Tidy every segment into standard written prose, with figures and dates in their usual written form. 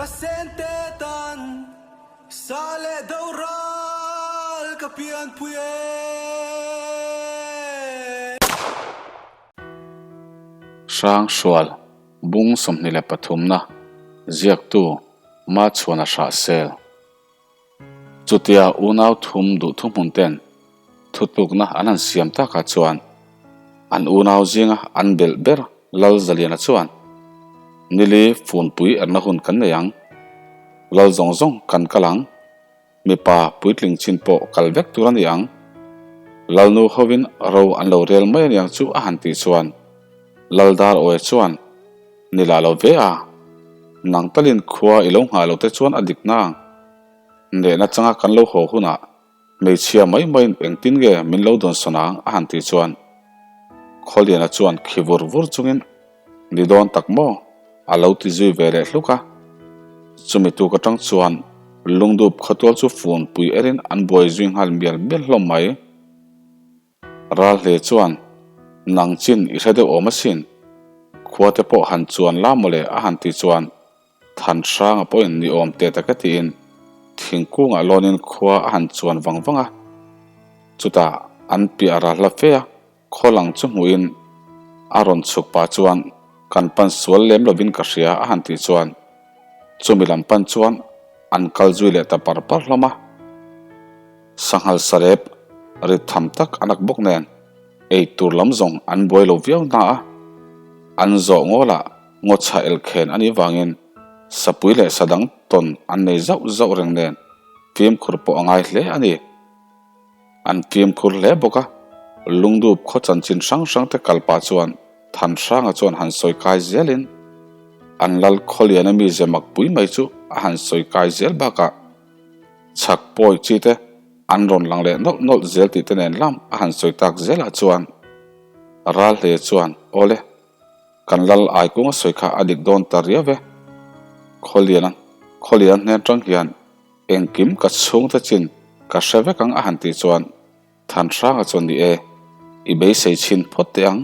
sente tan sa leh do ral ka pianpui e. Hrangsual bung 23 na ziaktu Machhuana Hrahsel. Chutia unau thum duh thuhmun ten thutlukna an han siam takah chuan an unau zinga an belh ber Lal Zaliana chuan, Nili funpui erna hun kan nei ang. Lal zawng zawng kan kal ang. Mipa puitling chin pawh kal vek tur a ni ang. Lalnu hovin ro an lo rel mai aniang chu a han tih chuan Lal Dar Awe chuan, Ni lah lo ve a, nang talin khua i lo nghah loh te chuan a dik nang. Nehna changa kan lo haw hunah hmeichhia mai maiin engtin nge min lo dawn sawn ang a han tih chuan Khawliana chuan khi vur vur chungin Ni dawn tak maw? a lo ti zui ve leh hluk a. Chumi tuk atang chuan lungdup khawtual chu fun pui erin an buai zui nghal mial mial hlawm mai. Ral hle chuan, Nang chin i hre deuh awm asin. Khua te pawh han chuan la mawle a han ti chuan Than hranga pawhin ni awm teh tak e tiin thingkungah lawnin khua a han chuan vang vang a. Chutah an piah ral hla fe a, khaw lang chu hmuhin a rawn chhuk pah chuan kan pan sual lem lovin ka hria a han tih chuan chumi lam pan chuan an kal zui leh ta par par hlawm a. Sanghal sarep rit tham tak a nak bawk nen ei tur lam zawng an buai lo viau hna a, an zawh ngawlah ngaw chhah elkhen a nih vangin sapui leh sa dang tawn an nei zauh zauh reng nen fimkhur pawh a ngai hle a ni. An fimkhur hle bawk a, lungdup khaw chanchin hrang hrang te kal pah chuan Thanhranga chuan han sawi kai zelin an lal khawliana mi ze mak pui mai chu a han sawi kai zel bakah Chhak pawi chi te an rawn lang leh nawlh nawlh zel tih te nen lam a han sawi tak zelah chuan ral hle chuan awle kan lal ai kung a sawi kha a dik dawn ta riau e. Khawlian Khawlian hnen tang hian engkim ka chhungte chin ka hre vek ang a han tih chuan Thanhranga chuan ni e, i beisei chhin phawt teh ang.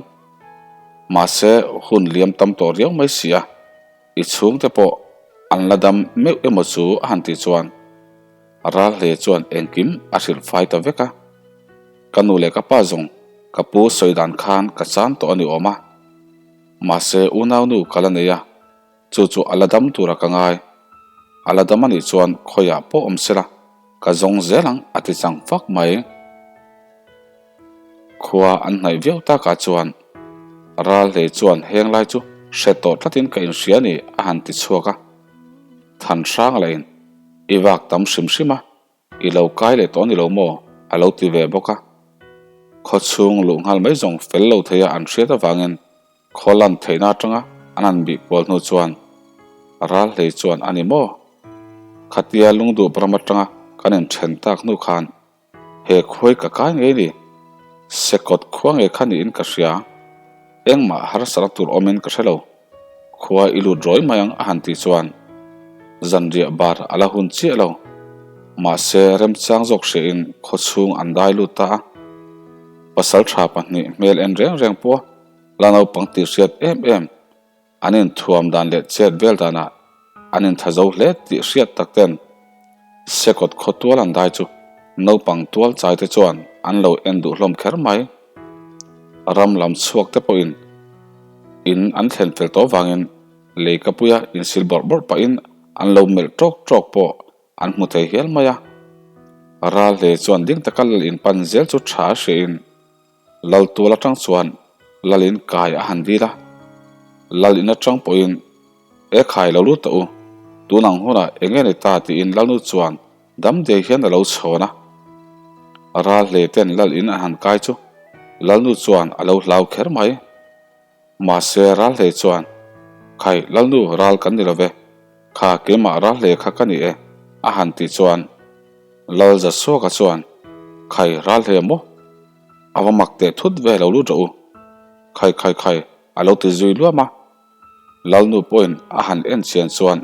Mahse hun liam tam tawh riau mai si a. I chhungte pawh an la dam meuh emaw chu a han tih chuan ral hle chuan engkim a hrilh fai ta vek a. Ka nu leh ka pa zawng ka pu sawi dan khan ka chan tawh a ni awm a. Mahse unaunu ka la nei a, chu chu a la dam tura ka ngai. A la dam a nih chuan khawiah pawh awm sela ka zawng zel ang a ti chang fak mai. Khua an hnaih viau takah chuan ral hlei chuan heng lai chu hre tawh tlatin ka inhria a ni a han ti chhuak a. Than hrang lahin i vak tam hrim hrim a, i lo kai leh tawh a ni lo maw? a lo ti ve bawk a. Khaw chhung luh nghal mai zawng fel lo theia an hriat avangin khaw lan theihna atanga an han bih kual hnu chuan ral hlei chuan a ni maw? Khatia lungdup ram atanga kan inthen tak hnu khan He khuai ka kai ngei ni. Sekawt khua ngei kha niin ka hria. Engmah harsatna tur awmin ka hre lo. Khua i lut rawi mai ang a han tih chuan zanriah bar a la hun chiah lo. Mahse remchang zawk hriain khaw chhung an dai lut ta a. Pasal tha pahnih hmel en reng reng pawh la naupang tih hriat em em An inthuam dan leh chet vel danah an intha zo hle tih hriat tak ten Sekawt khaw tual an dai chu naupang tual chai te chuan an lo en duh hlawm kher mai. Ram lam chhuak te pawhin in an thlen fel tawh vangin leikapuia insil bawrh bawrh pahin an lo melh tawk tawk pawh an hmu thei hial mai a. Ral hle chuan ding taka lal in pan zel chu tha a hriain Lal tual atang chuan Lal in kai a han dil a, Lal in atang pawhin E khai lo lut ta u, tun ang hunah eng nge ni ta tiin Lalnu chuan dam dei hian a lo chhawn a. Ral hle ten Lal in an han kai chu Lalnu chuan a lo hlau kher mai. Mahse ral hle chuan, Khai Lalnu ral kan ni lo ve, kha keimah ral hle kha ka ni e, a han tih chuan Lal Zasuaka chuan, Khai ral hle maw? A va mak teh thut ve lo lut rawh u. Khai khai khai, a lo ti zui luam a. Lalnu pawhin a han en chian chuan,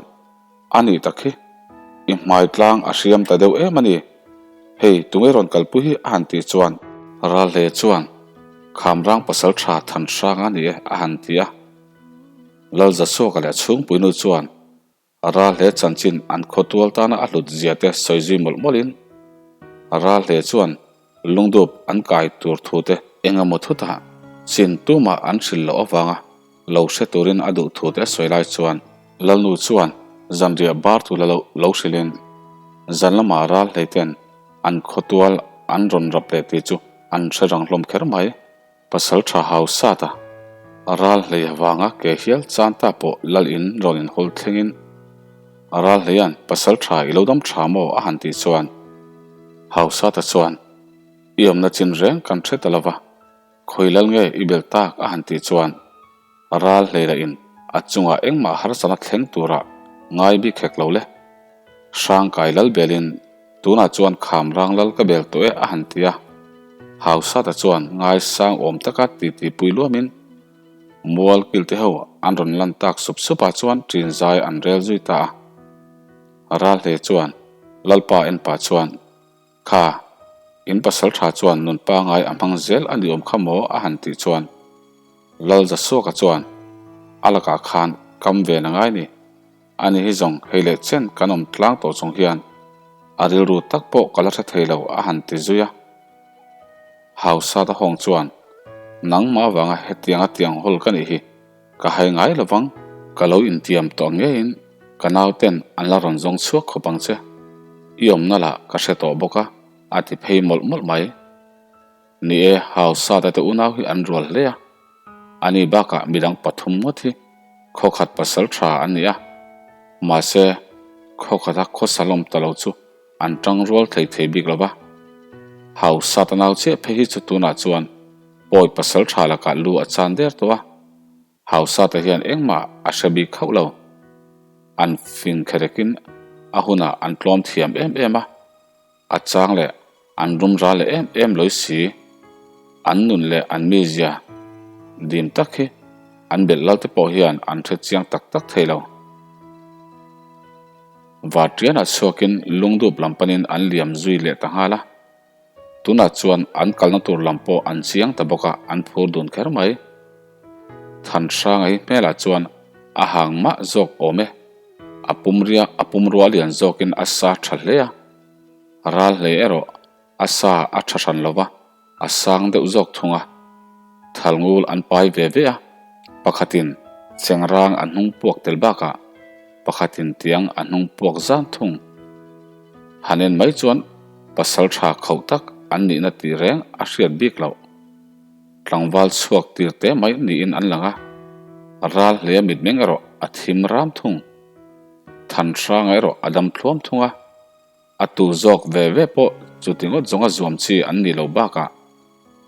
A nih tak hi, i hmai tlang a hriam ta deuh em a ni. Hei, tunge rawn kalpui hi a han tih chuan. Ralhle chuan, Khamrang pasal tha than hrang a ni e, a han ti a. Lalzasuaka leh a chhungpuinu chuan. Ralhle chanchin an khawtual tana a hlut zia te sawi zui mawlh mawlhin Ralhle chuan lungdup an kai tur thu te engemaw thutah chin tumah an hrilh loh avanga lo hre turin a duh thu te a sawi lai chuan Lalnu chuan zanriah bar tura lo lo hrilhin zan lamah Ralhlei ten an khawtual an rawn rap leh tih chu an hre rang hlawm kher mai. Pasal tha hau sat a, ral hlei avanga ke hial chan ta pawh lal in rawn in hawl thlengin ral hleia'n pasal tha i lo dam tha maw a han tih chuan hau sata chuan i awmna chin reng kan hre ta lova, khawi lal nge i bel tak a han tih chuan ral hlei lah in a chungah engmah harsatna thleng tura ngai bik hek lo le. Hrangkai lal belin Tunah chuan kham rang lal ka bel tawh e a han ti a. Hausata chuan ngaisang awm taka titi pui luamin mual kilte ho an rawn lan tak sup sup ah chuan ṭin zai an rel zui ta a. Ralhle chuan Lalpa en pah chuan, Kha, in pasal ṭha chuan nun pangai a hmang zel a ni awm kha maw a han tih chuan Lalzasuaka chuan a lakah khan kam ve na ngai ni. Ani hi zawng hei leh chen kan awm tlang tawh chung hian a rilru tak pawh ka la hre thei lo a han ti zui a. Hausa ta hawng chuan nangmah avanga hetianga tiang hawl ka nih hi ka hai ngai lovang, ka lo intiam tawh ngeiin ka nauten an la rawn zawng chhuak khawp ang che, i awmna lah ka hre tawh bawk a a ti phei mawlh mawlh mai. Ni e, Hausa te unau hi an rual hle a, ani bakah midang pathum ngawt hi khawkhat pasal tha an ni a, mahse khawkhata khawsa lawm ta lo chu an tang rual thei thei bik lo va. Hausa ta nau chiah phei hi chu tunah chuan pawi pasal tha lakah lu a chan der tawh a, Hausa te hian engmah a hre bik khauh lo. An fing kherekin a hunah an tlawm thiam em em a. A chang leh an rum ral leh em em loi si. An nun leh an mizia dim tak hi an belh lal te pawh hian an hre chiang tak tak thei lo. Vartianah chhuakin lungdup lam panin an liam zui leh ta nghal a. Tunah chuan an kalna tur lam pawh an chiang ta bawk a, an phur dun kher mai. Thanhranga hi hmelah chuan a hang mah zawk awm e. A pumria a pumrua lian zawkin a sa tha hle a, ral hlei erawh a sa a tha hran lo va, a sang deuh zawk thung a. Thalngul an pai ve ve a, pakhatin chengrang a hnung puak tel bakah pakhatin tiang a hnung puak zan thung. Han en mai chuan pasal tha khauh tak an nihna tih reng a hriat bik loh. Tlangval chhuak tir te mai niin an lang a, ral hlea mitmeng erawh a thim ram thung. Thanhranga erawh a dam thluam thung a, a tu zawk ve ve pawh chuti ngawt zawnga zuam chi an nih loh bakah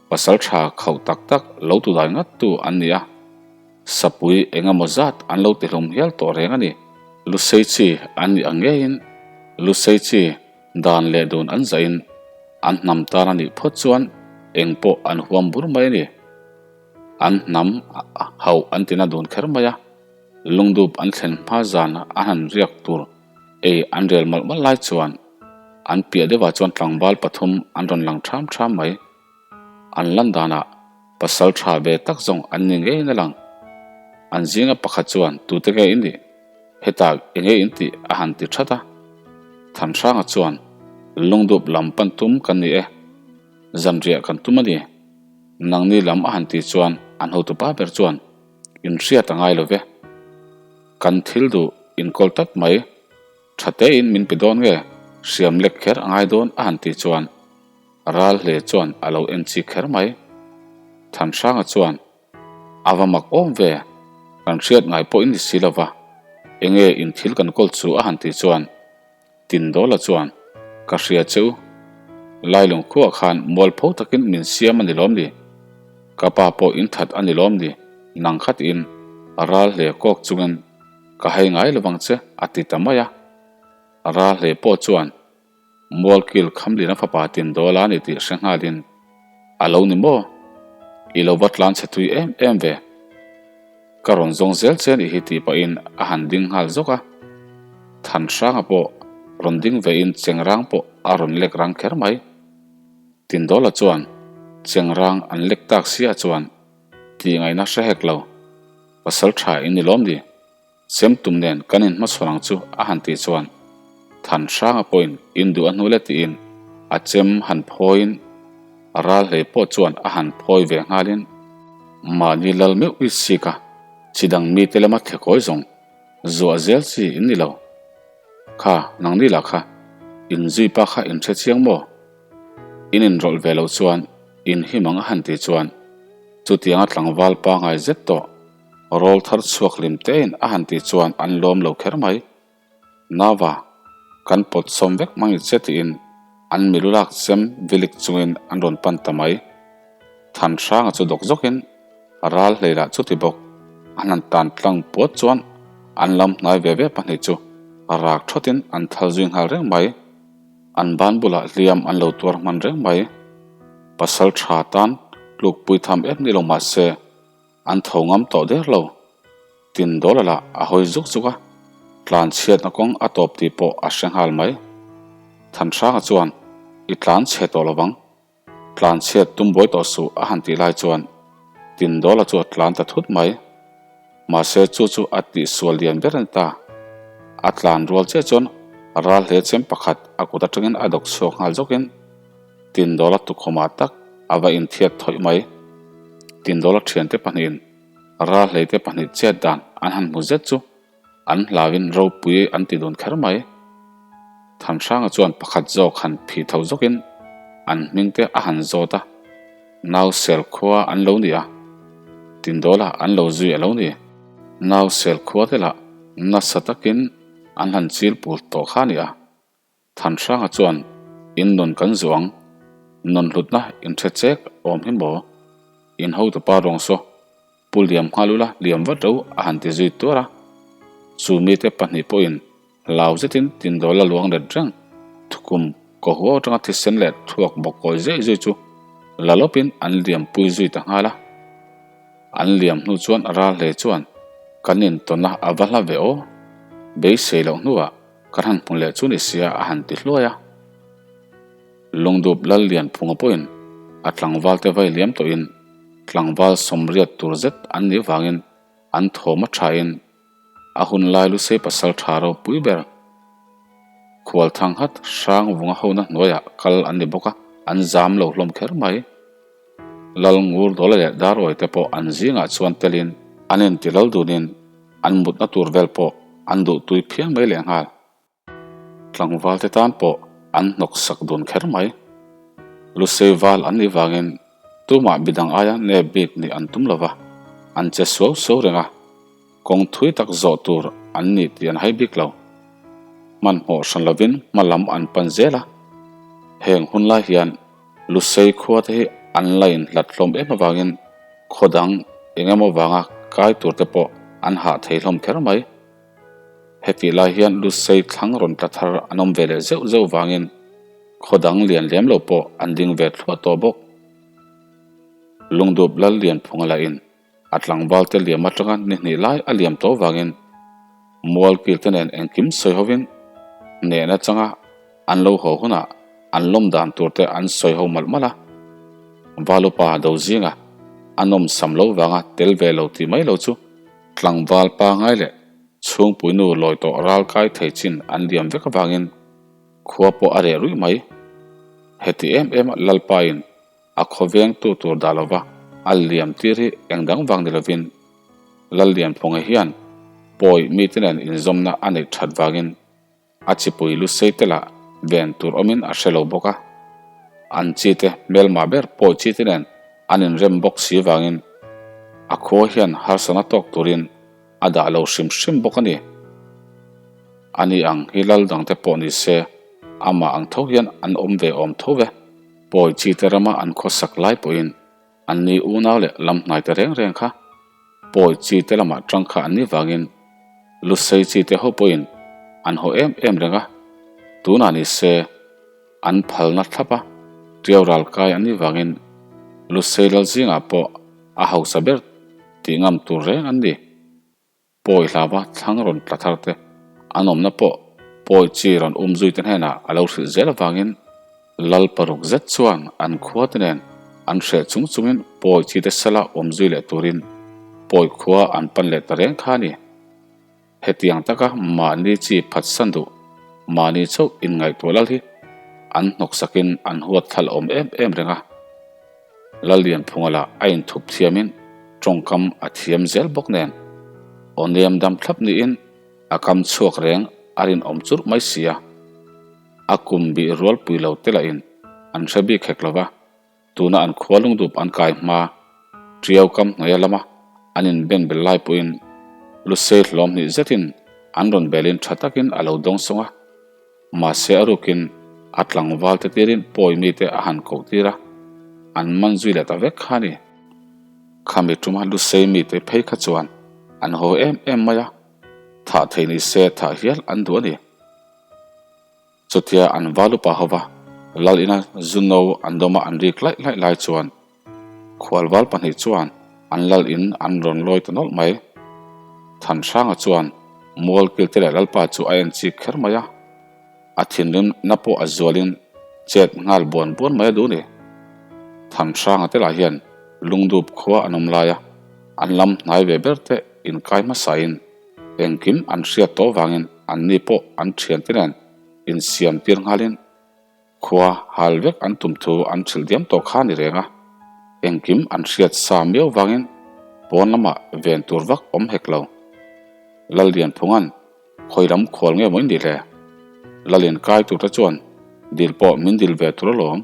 pasal tha khauh tak tak lo tu dai ngat tu an ni a, sapui eng emaw zat an lo tihlum hial tawh reng a ni. Lusei chi an nih ang ngeiin Lusei chi Dan leh dun an zahin an hnam tan a nih phawt chuan eng pawh an huam bur mai a ni. An hnam hauh an tina dun kher mai a, lungdup an thlen hma zan a han riak tur ei an rel mawlh mawlh lai chuan an piah deuhah chuan tlangval pathum an rawn lang ṭham ṭham mai. An lan danah pasal ṭha ve tak zawng an ni ngeiin a lang. An zinga pakhat chuan tute nge i nih? Hetah enge in tih a han ti that a, Thanhranga chuan lungdup lam pan tum kan ni e, zanriah kan tum a ni, nangni lam a han tih chuan an hotupa ber chuan in hriat a ngai lo ve, kan thil duh inkawl tlat mai, tha tein min pe dawn nge hriam lek kher a ngai dawn a han tih chuan ral hle chuan a lo en chik kher mai. Thanhranga chuan A va mak awm ve, kan hriat ngai pawh in ni si lova, enge in thil kan kawl chu a han tih chuan Tindawla chuan ka hria che u, Lailung khuaah khan mualpho takin min siam a ni lawm ni? Ka pa pawh in that a ni lawm ni? Nang kha tiin ral hle kawk chungin ka hai ngai lovang che a ti ta mai a, ral hle pawh chuan Mualkil Khamlina fapa Tindawla a ni tih hre nghalin a lo ni maw? I lo va tlan chhe tui em em ve. Ka rawn zawng zel che anih hi tih pahin a han ding nghal zawk a. Thanhranga pawh rawn ding vein Chengrang pawh a rawn lek rang kher mai. Tindawla chuan Chengrang an lek tak siah chuan tih ngaihna hre hek lo. Pasal tha in ni lawm ni? Chem tum nen kan inhmachhawn ang chu a han tih chuan Thanhranga pawhin in duh a hnu le tiin a chem han phawiin ral hlei pawh chuan a han phawi ve nghalin mahni lal meuh i sik a, chi dang mite lama thlekawi zawng zuah zel chi in ni lo. Kha nangni lah kha inzui pa kha in hre chiang maw? In inrawlh ve loh chuan in him ang a han tih chuan chutianga tlangval pangai zet tawh Rawl thar chhuak hlim tein a han tih chuan an lawm lo kher mai. Nava, kan pawt sawm vek mang i che tiin an milu lak chem vilik chungin an rawn pan ta mai. Thanhranga chu dawk zawkin ral hleilah chuti bawk an han tan tlang puat chuan an lam hnai ve ve pahnih chu rak thawtin an thal zui nghal reng mai. An ban bulah hliam an lo tuar hman reng mai. Pasal tha tan tlukpui tham em ni lo mahse, An tho ngam tawh der lo. Tin Dawla lah a hawi zuk zuk a, tlan chhiatna kawng a tawp tih pawh a hre nghal mai. Thanhranga chuan, I tlan chhe tawh lo vang. Tlan chhiat tum buai tawh suh a han tih lai chuan Tin Dawla chu a tlan ta thut mai. Mahse chu chu a tihsual lian ber a ni ta. A tlan rual chiah chuan ral hle chem pakhat a kut atangin a dawk chhuak nghal zawkin, Tindawla tukhumah tak a va inthiat thawih mai. Tindawla thiante pahnihin Ralhleite pahnih chet dan an han hmu zet chu an hlauin ropui an ti dun kher mai. Thanhranga chuan pakhat zawk han phih tho zawkin an hmingte a han zawt a, Nausel khua an lo ni a, Tindawla an lo zui a lo ni. Nausel khua te lah nasa takin an han chil pul tawh kha a ni a. Thanhranga chuan, In nun kan zuh ang, nun hlutna in hre chek awm hi maw? In hotupa ruang saw, Pu Liam nghal ula liam vat ro a han ti zui tuar a. Chu mite pahnih pawhin hlau zetin tindawl a luang let reng, thukum kaw huau atanga thisen leh thluak bawk kawi zui zui chu la lawpin an liam pui zui ta nghal a. An liam hnu chuan ral hle chuan, Kan intawnna a va hla ve aw, beisei loh hnuah Ka han hmu leh chu ni sia a han ti hluai a. Lungdup lal lian phunga pawhin a tlangval te vai liam tawhin tlangval sawmriat tur zet an nih vangin an thawm a thain a hun lai lusei pasal tha ropui ber khual thang hat hrang vunga hona hnuaiah kal an ni bawk a, an zam lo hlawm kher mai. Lal ngur dawla leh darawi te pawh an zingah chuan telin an inti lal dunin an mutna tur vel pawh an duh tui phian mai lehnghal. Tlangval te tan pawh an hnawk sak dun kher mai. Lusei val an nih vangin tumah midang aia nep bik nih an tum lova, an che suau suau reng a. Kawng thui tak zawh tur an ni tih an hai bik lo. Hmanhmawh hran lovin hma lam an pan zel a. Heng hun lai hian Lusei khua te hi an la inhlat hlawm em avangin khaw dang eng emaw vanga kai tur te pawh an hah thei hlawm kher mai. Hetih lai hian Lusei thlang rawn tla thar an awm ve leh zeuh zeuh vangin khaw dang lian lem lo pawh an ding ve thluah tawh bawk. Lungdup lal Lianphunga lahin A tlangval te liam atanga ni hnih lai a liam tawh vangin Mualkil te nen engkim sawi hovin nehna changa an lo haw hunah an lawm dan tur te an sawi ho malh malh a. Valupa do zinga a nawm sam lo vanga tel ve lo tih mai lo chu tlangval pangai leh chhungpuinu lawi tawh ral kai thei chin an liam vek avangin khua pawh a reh ruih mai. Heti em em a Lalpa in A khawvengtu tur dah lova a liam tir hi eng dang vang ni lovin Lallianphunga hian pawi mite nen inzawmna a neih that vangin a chipui lu sei te lah ven tur awmin a hre lo bawk a. An chite hmelmah ber pawi chite nen an inrem bawk si vangin a khua hian harsana tawk turin a dah lo hrim hrim bawk a ni. Ani ang hi lal dangte pawh ni se amah ang tho hian an awm ve awm tho ve. Pawi chi te rama an khawsak lai pawhin an ni unau leh lam hnai te reng reng kha pawi chi te lamah tang kha an ni vangin Lusei chi te ho pawhin an haw em em reng a, tunah ni se an phalna thlap a, tiau ral kai an ni vangin Lusei lal zingah pawh a hausa ber tih ngam tur reng an ni. Pawi hlava thlang rawn tla thar te an awmna pawh pawi chi rawn um zui te hnenah a lo hrilh zel avangin lal paruk zet chuan an khua te nen an hreh chung chungin pawi chi te sala awm zui leh turin pawi khua an pan leh ta reng kha a ni. Hetiang taka mahni chi phatsan duh, mahni chauh inngaihtuah lal hi an hnawksakin an huat thlal awm em em reng a. Lallianphunga lah a inthup thiamin tawngkam a thiam zel bawk nen aw nem dam thlap niin a kam chhuak reng a rinawm churh mai si a. A kum bih rualpui lo te lahin an hre bik hek lo va. Tuna an khua lungdup an kai hma Tiau kam hnuaia lama an inben bel lai pawhin Lusei hlawm hnih zetin an rawn belin tha takin a lo dawng sawng a. Mahse a rukin a tlangval te tirin pawi mite a han koh tir a, an man zui leh ta vek kha a ni. Khami tuma Lusei mite phei kha chuan an haw em em mai a, thah thei ni se thah hial an duh a ni. Chutia an val upa hova lal ina zu no an dawma an rik laih laih lai chuan khualval pahnih chuan an lal in an rawn lawi ta nawlh mai. Thanhranga chuan Mualkilte leh Lalpa chu a en chik kher mai a, a thinrim na pawh a zualin chet nghal buan buan mai a duh ni. Thanhranga te lah hian lungdup khua an awm lai a, an lam hnai ve ber te inkai hmasain Engkim an hriat tawh vangin anni pawh an thiante nen insiam tir nghalin khua hal vek an tum thu an hrilh diam tawh kha a ni reng a. Engkim an hriat sa miau vangin pawn lamah ven tur vak awm hek lo. Lallianphunga'n khawi lam khual nge maw in nih le? Lalin kai tur te chuan dil pawh min dil ve tur alawm.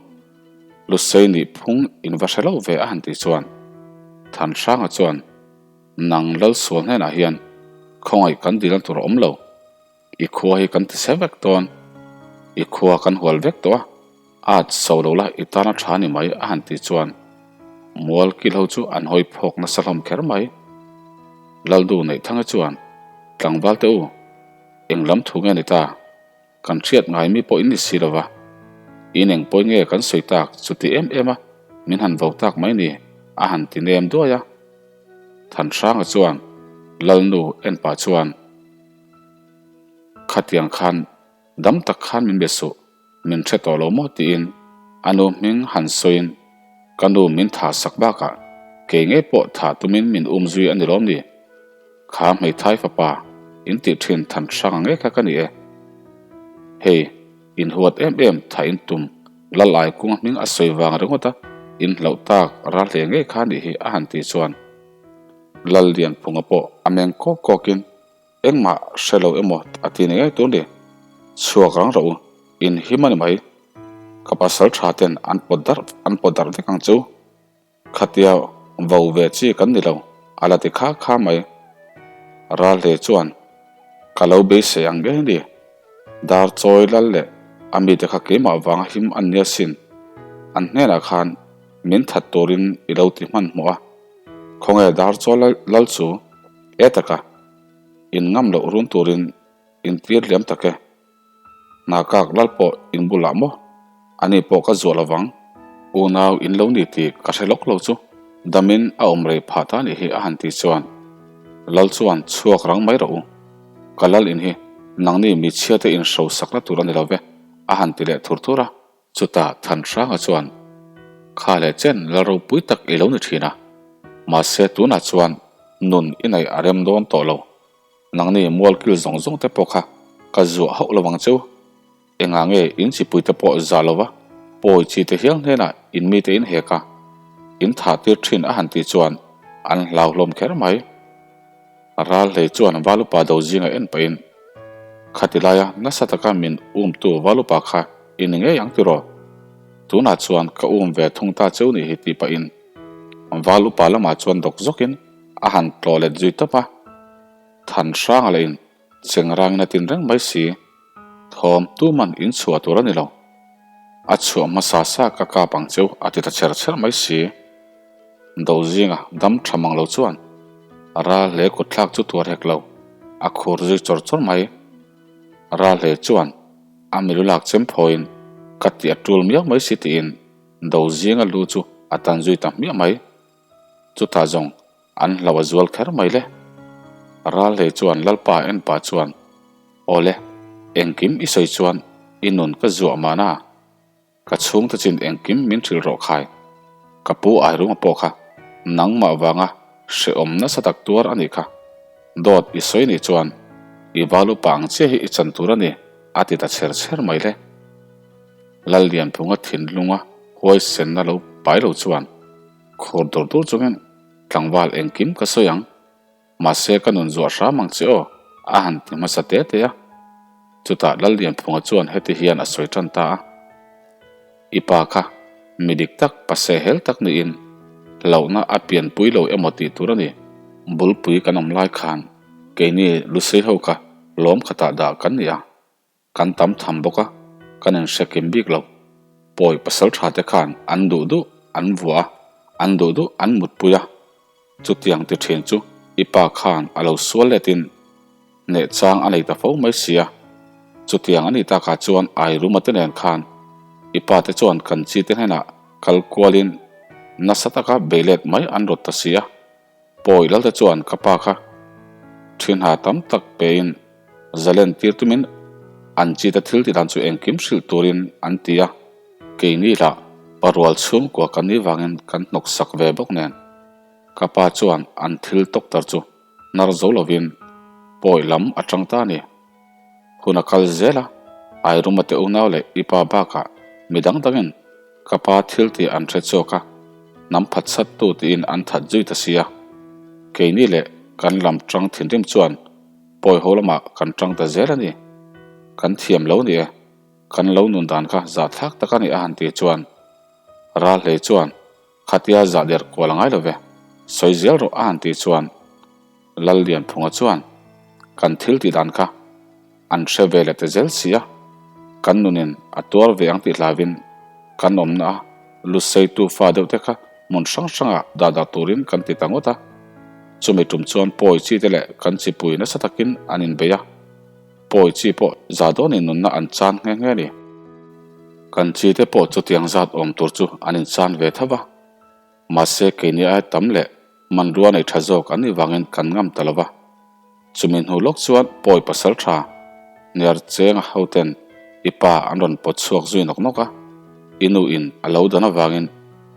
Lusei nih phung in va hre lo ve a han tih chuan Thanhranga chuan Nang Lalsual hnenah hian khawngaih kan dilna tur a awm lo. I khua hi kan tise vek dawn. I khua kan hual vek tawh a, at so lo la i tana tha ni mai a han tih chuan mual kil ho chu an hawi phawk nasa hlawm kher mai. Laldu Neihthanga chuan tlangval te u, eng lam thu nge ni ta? Kan hriat ngai mi pawh in ni si lo va, in eng pawi nge kan sawi tak chuti em em a min han vo tak mai ni a han ti nem duai a. Thanhranga chuan Lalnu en pah chuan Khatiang khan dam tak khan min be suh, min hre tawh lo maw tiin a nu hming han sawiin ka nu min tha sak bakah kei ngei pawh tha tumin min um zui a ni lawm ni? Kha hmeithai fapa in tih thin than hrang ngei kha ka ni e. Hei, in huat em em tha in tum Lalai kunga hming a sawi vang ringawt a, in hlauh tak ral hle ngei kha nih hi a han tih chuan Lallianphunga pawh a meng kawk kawkin engmah hre lo emaw a ti ni ngei tur ni. Chhuak rang rawh u, in him a ni mai. Ka pasal tha ten an pawt darh an pawt darh vek ang chu. Khatia vo ve chi kan ni lo, a la ti kha kha mai. Ralhle chuan, Ka lo beisei ang ngei ni. Dar chawi lal leh a mite kha keimah vanga him an nia sin. An hnenah khan min that turin i lo ti hmanhmawh a. Khawnge dar chawi lal chu e taka in ngam loh run turin in tir liam tak e. Hna kak lal pawh in bulah maw? Ani pawh ka zuah lovang. Unau in lo ni tih ka hre lawk lo chu damin a awm rei phah ta nih hi a han tih chuan Lal chuan chhuak rang mai rawh u. Ka lal in hi nangni michhia te in hrosak na tur a ni lo ve a han ti leh thur thur a. Chutah Thanhranga chuan Kha leh chen lal ropui tak i lo ni thin a, mahse tunah chuan nun i neih a rem dawn tawh lo. Nangni mualkil zawng zawng te pawh kha ka zuah hauh lo ang cheu. Engah nge in chipui te pawh za lova pawi chi te hial hnenah in mite in hek a, in thah tir thin a han tih chuan an hlau hlawm kher mai. Ral hlei chuan Valupa do zinga en pahin, Khati laia nasa taka min umtu Valupa kha i ni ngei ang tiraw? Tunah chuan ka um ve thung ta cheu nih hi tih pahin Valupa lamah chuan dawk zawkin a han tlawh let zui tawp a, than hranga leh in cheng rangin a tin reng mai si, thawm tuman in chhuah tur a ni lo. A chhuah hmasa sa ka kap ang cheu a ti ta chher chher mai si. Do zinga dam tha mang lo chuan ral hle kutthlak chu tuar hek lo, a khur zui chawr chawr mai. Ral hle chuan a milu lak chem phawiin ka tih a tul miau mai si tiin do zinga lu chu a tan zui ta hmiah mai. Chutah zawng an hlauh a zual kher mai le. Ralhlei chuan Lalpa en pah chuan, Awle, engkim i sawi chuan i nun ka zuah mahna, ka chhungte chin engkim min hrilh rawh khai. Ka pu Airunga pawh kha nangmah vanga hrehawm nasa tak tuar a nih kha. Dawt i sawi nih chuan. I val upa ang chiah hi i chan tur a ni, a ti ta chher chher mai le. Lallianphunga thinlunga huaisenna lo pai lo chuan khur dur dur chungin tlangval engkim ka sawi ang, mahse ka nun zuah hram ang che aw, a han ti hmasa te te a. Chutah Lallianphunga chuan heti hian a sawi tan ta a, I pa kha mi dik tak pase hel tak niin hlauhna a pianpui lo emaw tih tur a ni. Bulpui kan awm lai khan keini Lusei ho kha lawm khatah dah kan ni a. Kan tam tham bawk a, kan inhre kim bik lo. Pawi pasal tha te khan an duh duh an vuah a, an duh duh an mutpui a. Chutiang ti thin chu i pa khan a lo sual letin hneh chang a nei ta fo mai si a. Chutiang a nih takah chuan Airuma te nen khan i pa te chuan kan chi te hnenah kal kualin nasa taka bei let mai an rawt ta si a. Pawi Lalte chuan ka pa kha ṭhinha tam tak pein zalen tir tumin an chita thil ti dan chu engkim hrilh turin an ti a, keini lah parual chhungkua kan nih vangin kan hnawk sak ve bawk nen. Ka pa chuan an thil tawktar chu hnar zo lovin pawi lam a ṭang ta a ni. Hun a kal zel a, Airuma te unau leh i pa bakah mi dang dangin ka pa thil tih an hre chhuak a, hnam phatsattu tiin an that zui ta si a. Keini leh kan lam ṭang thinrim chuan pawi ho lamah kan ṭang ta zel a ni. Kan thiam lo ni e, kan lo nun dan kha zahthlak tak a ni a han tih chuan Ralhlei chuan khatia zah der kual a ngai lo ve, sawi zel rawh a han tih chuan Lallianphunga chuan kan thil tih dan kha an hre ve leh ta zel si a, kan nunin a tuar ve ang tih hlauvin kan awmna a luseitu fa deuh te kha hmun hrang hrangah dah dah turin kan ti ta ngawt a. Chumi tum chuan pawi chi te leh kan chipui nasa takin an inbei a, pawi chi pawh za dawnin nunna an chan nghe nghe a ni. Kan chi te pawh chutiang zat awm tur chu an inchan ve tho va. Mahse keini aia tam leh hmanrua nei tha zawk an nih vangin kan ngam ta lo va. Chumi hnu lawk chuan pawi pasal tha Niar Chenga hoten i pa an rawn pawt chhuak zui nawk nawk a. I nu in a lo dan avangin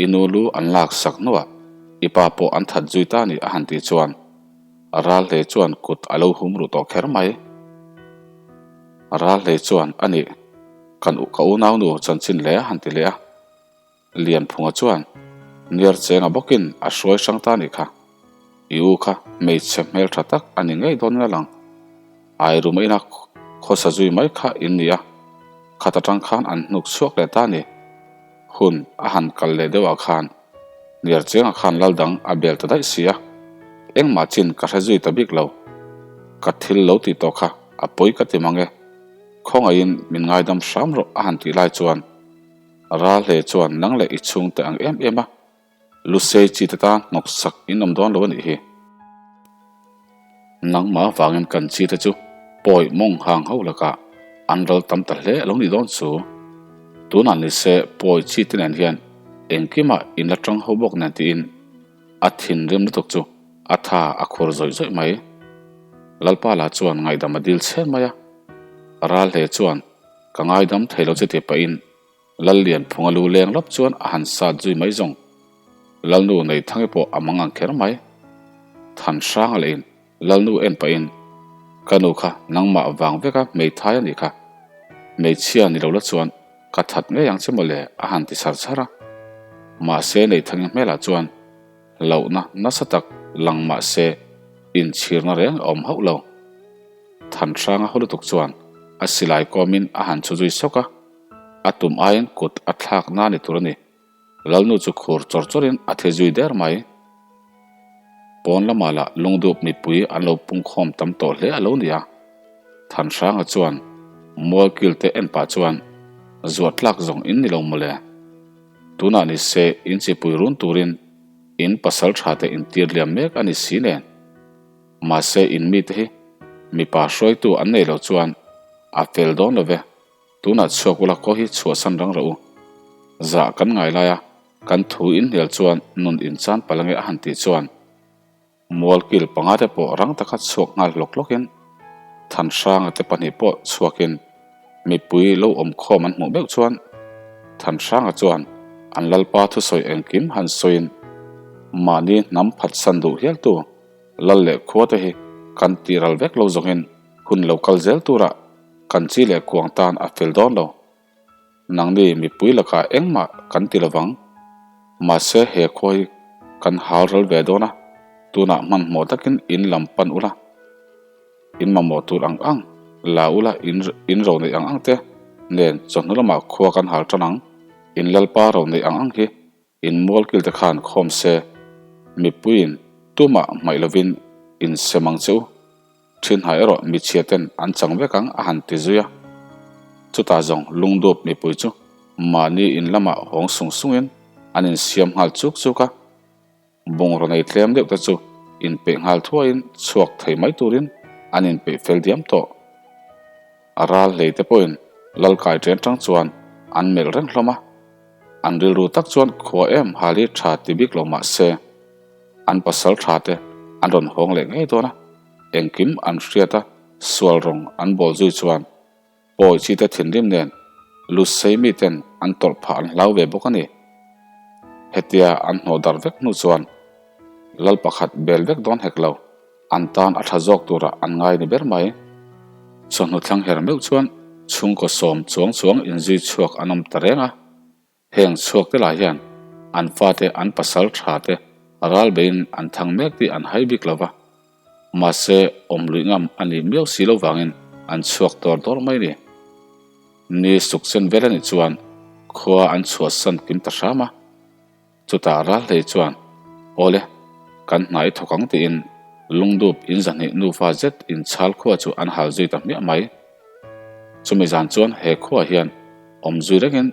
i nu lu an lak sak hnuah i pa pawh an that zui ta ni a han tih chuan Ralhlei chuan kut a lo hum ruh tawh kher mai. Ralhlei chuan a nih kan ka unaunu chanchin leh a han ti leh a. Lianphunga chuan Niar Chenga bawkin a hruai hrang ta nih kha. I u kha hmeichhe hmeltha tak a ni ngei dawn in a lang. Airuma ina khawsa zui mai kha in ni a, khat atang khan an hnuk chhuak leh ta ni. Hun a han kal leh deuhah khan Niar Chenga khan lal dang a bel ta daih si a, engmah chin ka hre zui ta bik lo. Ka thil lo tih tawh kha a pawi ka ti mang e, khawngaihin min ngaidam hram rawh a han tih lai chuan, Ralhle chuan nang leh i chhungte ang em em a, Lusei chi te tan hnawk sak in awm dawn lo a nih hi. Nangmah avangin kan chi te chu pawi mawng hang ho lakah an ral tam ta hle a lo nih dawn chu. Tunah ni se pawi chi te nen hian engkimah in la tang ho bawk nen tiin a thinrim lutuk chu a tha a khur zawih zawih mai. Lalpa lah chuan ngaihdam a dil chhen mai a. Ralhle chuan Ka ngaidam thei lo che tih pahin Lallianphunga lu leng lawp chuan a han sat zui mai zawng. Lalnu Neithangi pawh a mang ang kher mai. Thanhranga lehin Lalnu en pahin, Ka nu kha nangmah vang veka hmeithai a nih kha. Hmeichhia ni lo la chuan ka that ngei ang che mawle a han ti chhar chhar a. Mahse Neithangi hmelah chuan hlauhna nasa tak lang mahse inchhirna reng a awm hauh lo. Thanhranga haw lutuk chuan a silai kawmin a han chhu zui sawk a, a tum aiin kut a thlak na ni tur a ni. Lalnu chu khur chawr chawrin a thi zui der mai. Pawn lamah lah lungdup mipui an lo pungkhawm tam tawh hle a lo ni a. Thanhranga chuan mualkil te en pah chuan zuah tlak zawng in ni lo mawle. Tunah ni se in chipui run turin in pasal tha te intir liam mek a ni si nen. Mahse in mite hi mipa hruaitu an nei lo chuan a fel dawn lo ve, tunah chhuak ula kaw hi chhuahsan rang rawh u. Zah kan ngai lai a, kan thu in hnial chuan nun in chan palh ange a han tih chuan mualkil panga te pawh rang taka chhuak nghal hlawk hlawkin Thanhranga te pahnih pawh chhuakin mipui lo awm khawm an hmuh meuh chuan Thanhranga chuan an lalpa thusawi engkim han sawiin mahni hnam phatsan duh hialtu Lal leh khua te hi kan tih ral vek lo zawngin Hun lo kal zel turah kan chi leh kuang tan a fel dawn lo. Nangni mipui lakah engmah kan ti lovang. Mahse he khua hi kan hal ral ve dawn a, tunah hmanhmawh takin in lam pan ula, in mamawh tur ang ang la ula, in ro neih ang ang te nen chawhnu lamah khua kan hal tan ang. In lalpa ro neih ang ang hi In mualkil te khan khawm se, mipuiin tumah hmaih lovin in sem ang che u. Thinhai erawh michhia ten an chang vek ang a han ti zui a. Chutah zawng lungdup mipui chu mahni in lamah hawng sung sungin an insiam nghal chuk chuk a. Bungraw nei tlem deuh te chu inpeih nghal thuaiin chhuak thei mai turin an inpeih fel diam tawh. A ral hlei te pawhin lal kai ṭen ṭang chuan an melh reng hlawm a. An rilru tak chuan khua em hal hi ṭha ti bik lo mah se, an pasal ṭha te an rawn hawng leh ngei dawn a, engkim an hriat a, sual rawng an bawl zui chuan pawi chi te thinrim nen Lusei mi ten an tawrh phah an hlau ve bawk a ni. Hetia an hnawh darh vek hnu chuan lal pakhat bel vek dawn hek lo. An tan a tha zawk turah an ngai ni ber mai. Chawhnu thlang her meuh chuan chhungkaw sawm chuang chuang inzui chhuak an awm ta reng a. Heng chhuak te lah hian an fate an pasal tha te ral beiin an thang mek tih an hai bik lo va. Mahse awm luih ngam a nih miau si lo vangin an chhuak dawr dawr mai ni. Ni suksen vel a nih chuan khua an chhuahsan kim ta hram a. Chutah Ralhlei chuan, Awle, kan hna i thawk ang tiin lungdup in zahnih nufa zet in chhal khua chu an hal zui ta hmiah mai. Chumi zan chuan he khuaah hian awm zui rengin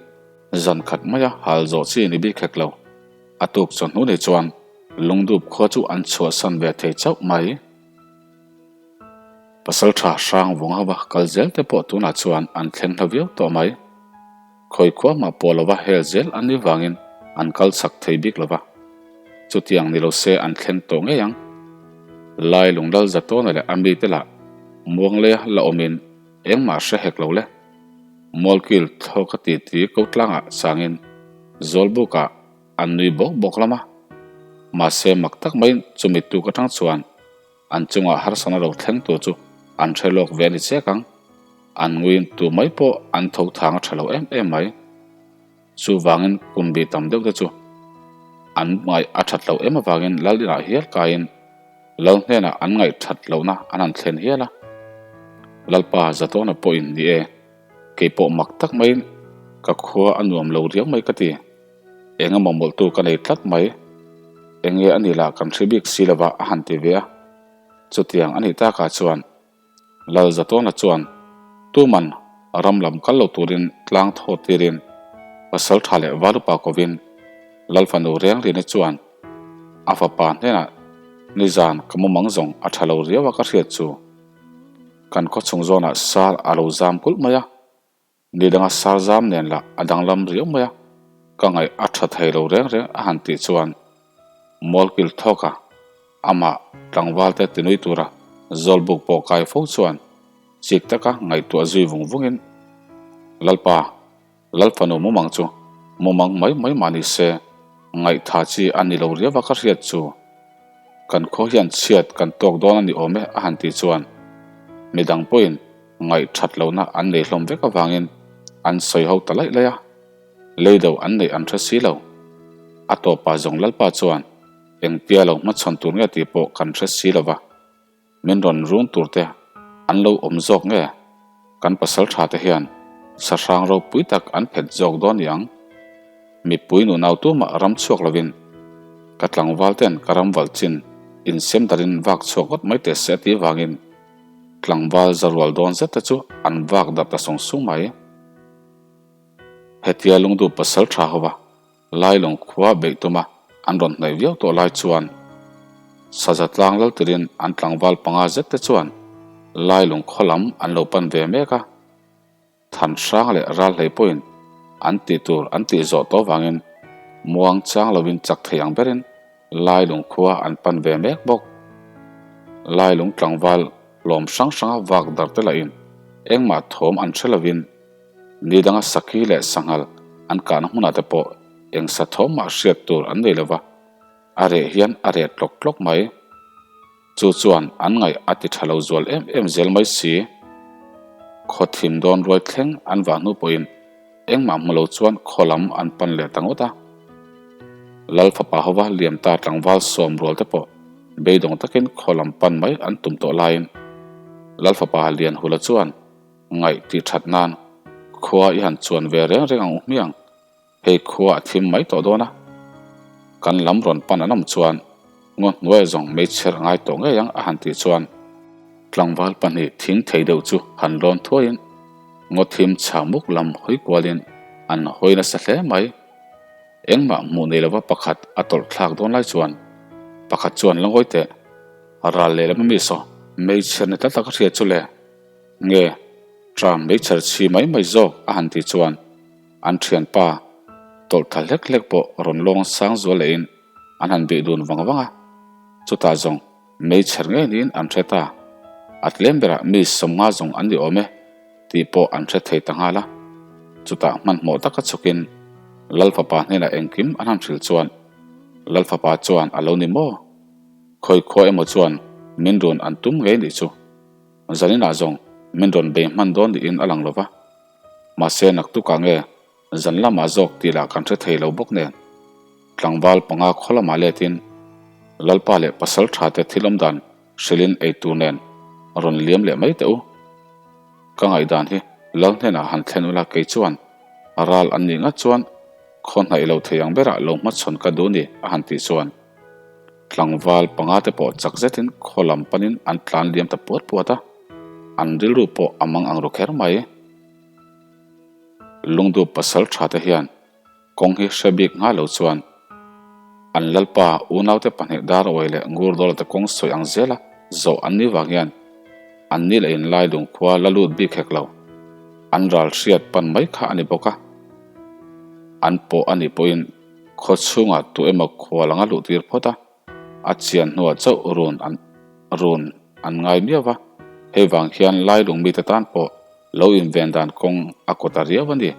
zan khat maia hal zawh chi ni bik hek lo. A tuk chawhnu ni chuan lungdup khua chu an chhuahsan ve thei chauh mai. Pasalṭha hrang vung hova kal zel te pawh tunah chuan an thleng hla viau tawh mai. Khawi khua mah pawh lova hel zel an nih vangin an kal chak thei bik lova. Chutiang ni lo se an thleng tawh ngei ang. Lai Lunglal Zatawna leh a mite lah Muangleia la awmin engmah hre hek lo le. Mualkil thlawk a ti ti ko tlangah sangin Zawlbukah an nui bawk bawk lam a. Mahse mak tak maiin chumi tuk atang chuan An chungah harsana lo thleng tur chu an hre lawk ve a ni chek ang. An nguiin tu mai pawh an tho thang a tha lo em em mai. Chuvangin kum bi tam deuh te chu an ngaih a that loh em avangin lal inah hial kaiin lal hnenah an ngaih that lohna an han thlen hial a. Lalpa Zatawna pawhin ni e, kei pawh mak tak maiin ka khua a nuam lo riau mai ka ti. Eng emaw mawlhtu ka nei tlat mai. Enge a ni lah kan hre bik si lova a han ti ve a. Chutiang a nih takah chuan Lalzatawna chuan tuman ram lam kal lo turin tlang thaw tirin pasal tha leh valupa kovin Lalfanu Rengrina chuan a fapa hnenah nizan ka mumang zawng a tha lo riau a ka hriat chu kan khawchhung zawnah sar a lo zam kulh mai a. Ni danga sar zam nen lah a danglam riau mai a, ka ngaih a tha thei lo reng reng a han tih chuan Mualkil thawka amah tlangval te tinui tura Zawlbuk pawh kai fo chuan chik taka ngaihtuah zui vung vungin Lalpa, Lalfanu mumang chu mumang mai mai mah ni se ngaihtha chi a ni lo riau a ka hriat chu. Kan khaw hian chhiat kan tawk dawn a ni awm e a han tih chuan midang pawhin ngaih that lohna an nei hlawm vek avangin an sawi ho ta laih laih a, lei deuh an neih an hre si lo. A tawpah zawng Lalpa chuan engtia lo hmachhawn tur nge tih pawh kan hre si lo va, min rawn run tur te an lo awm zawk nge? Kan pasal tha te hian sahrang ropui tak an phet zawk dawn ni ang. Mipui nunau tumah ram chhuak lovin ka tlangval ten ka ram valh chin insem darin vak chhuak ngawt mai teh se a tih vangin Tlangval zarual dawn zet te chu an vak darh ta sung sung mai. Hetia lungduh pasal tha hova Lailawng khua beih tuma an rawn hnaih viau tawh lai chuan Saza tlang lal tirin an tlangval panga zet te chuan Lailawng khaw lam an lo pan ve mek a. Than hrang leh ral hlei pawhin an tih tur an tih zawh tawh vangin muang chang lovin chak thei ang berin Lailung khua an pan ve mek bawk. Lailung tlangval hlawm hrang hranga vak dar te lahin engmah thawm an hre lovin ni danga sakhi leh sanghal an kahna hmunah te pawh eng sa thawm mah hriat tur an nei lova, a reh hian a reh tlawk tlawk mai. Chu chuan an ngaih a ti tha lo zual em em zel mai si. Khaw thim dawn ruai thleng an vah hnu pawhin engmah hmu lo chuan khaw lam an pan leh ta ngawt a. Lal fapa hova liam ta tlangval sawm rual te pawh beidawng takin khaw lam pan mai an tum tawh laiin Lal fapa Lianhula chuan ngaih tih that nan khua i han chuan ve reng reng ang u hmiang. Hei khua a thim mai tawh dawn a, kan lam rawn pan an awm chuan ngaw hnuai zawng meichher a ngai tawh ngei ang a han tih chuan tlangval pahnih thing thei deuh chu han lawn thuaiin ngaw thim chhang muk lam hawi kualin an hawi nasa hle mai. Engmah hmuh nei lova pakhat a tawlh thlak dawn lai chuan pakhat chuan la ngawi teh, ral lehlam ami saw meichher ni tlat a ka hriat chu le, nge tram meichher chhi mai mai zawk a han tih chuan An thianpa tawlh tha hlek hlek pawh rawn lawng sang zual lehin an han bih dun vang vang a, chutah zawng meichher ngei niin an hre ta. A tlem berah mi sawmnga zawng an ni awm e tih pawh an hre thei ta nghal a. Chutah hmanhmawh taka chhukin Lalfapa hnenah engkim an han hrilh chuan Lalfapa chuan a lo ni maw? Khawi khua emaw chuan min rawn an tum ngei nih chu. Zaninah zawng min rawn bei hman dawn niin a lang lo va. Mahse naktukah nge zan lamah zawk tih lah kan hre thei lo bawk nen. Tlangval panga khaw lamah letin Lalpa leh pasal tha te thil awm dan hrilhin ei tur nen rawn liam leh mai teh u. Ka ngaihdan hi Lal hnenah han thlen ula kei chuan ral an nih ngat chuan khaw hnaih lo thei ang berah lo hmachhawn ka duh ni a han tih chuan tlangval panga te pawh chak zetin khaw lam panin an tlan liam ta puat puat a. An rilru pawh a mang ang ru kher mai. Lungdup pasal tha te hian kawng hi hre bik nghal lo chuan an lalpa unaute pahnih Darawai leh Ngurdawla te kawng sawi ang zela zawh an nih vang hian an ni leh inlai lungkhua la lut bik hek lo. An ral hriat pan mai kha a ni bawk a. An pawh a nih pawhin khaw chhungah tu emaw khual anga luh tir phawt a. A chian hnuah chauh run an run an ngai miau va, hei vang hian Lailung mite tan pawh lo inven dan kawng a kaw ta riau a ni.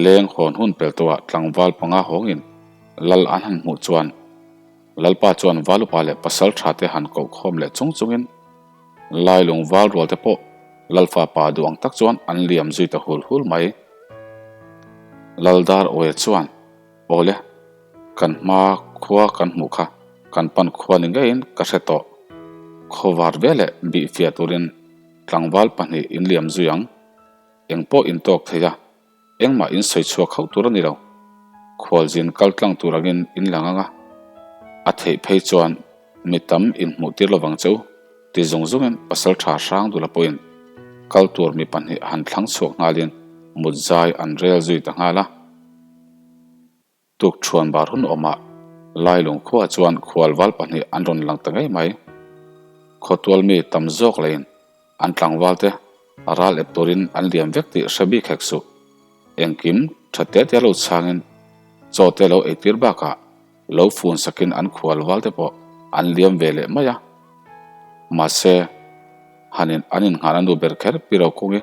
Leng hawn hun pel tawhah tlangval panga hawngin Lal an han hmuh chuan Lalpa chuan Valupa leh pasal tha te han koh khawm leh chung chungin Lailung val rual te pawh Lalfa pa duh ang tak chuan an liam zui ta hul hul mai. Laldar Awia chuan Awle, kan hma khua kan hmuh kha kan pan khua ni ngeiin ka hre tawh. Khawvar ve leh bih fiah turin tlangval pahnih in liam zui ang. Eng pawh in tawk thei a, engmah in sawi chhuak hauh tur a ni lo. Khualzin kal tlang tur angin in lang ang a, a theih phei chuan mi tam in hmuh tir lovang che u ti zung zungin pasal tha hrang dula pawhin kal tur mi pahnih han thlang chhuak nghalin mut zai an rel zui ta nghal a. Tuk thuan bar hun awmah Lailung khuaah chuan khualval pahnih an rawn lang ta ngei mai. Khawtual mi tam zawk leiin an tlangvalte ral ep turin an liam vek tih hre bik hek suh. Engkim tha te te lo chhangin chaw te lo eitir bakah lo fun sakin an khualval te pawh an liam ve leh mai a. Mahse, hanin an innghan a nu ber kher pi ro kungi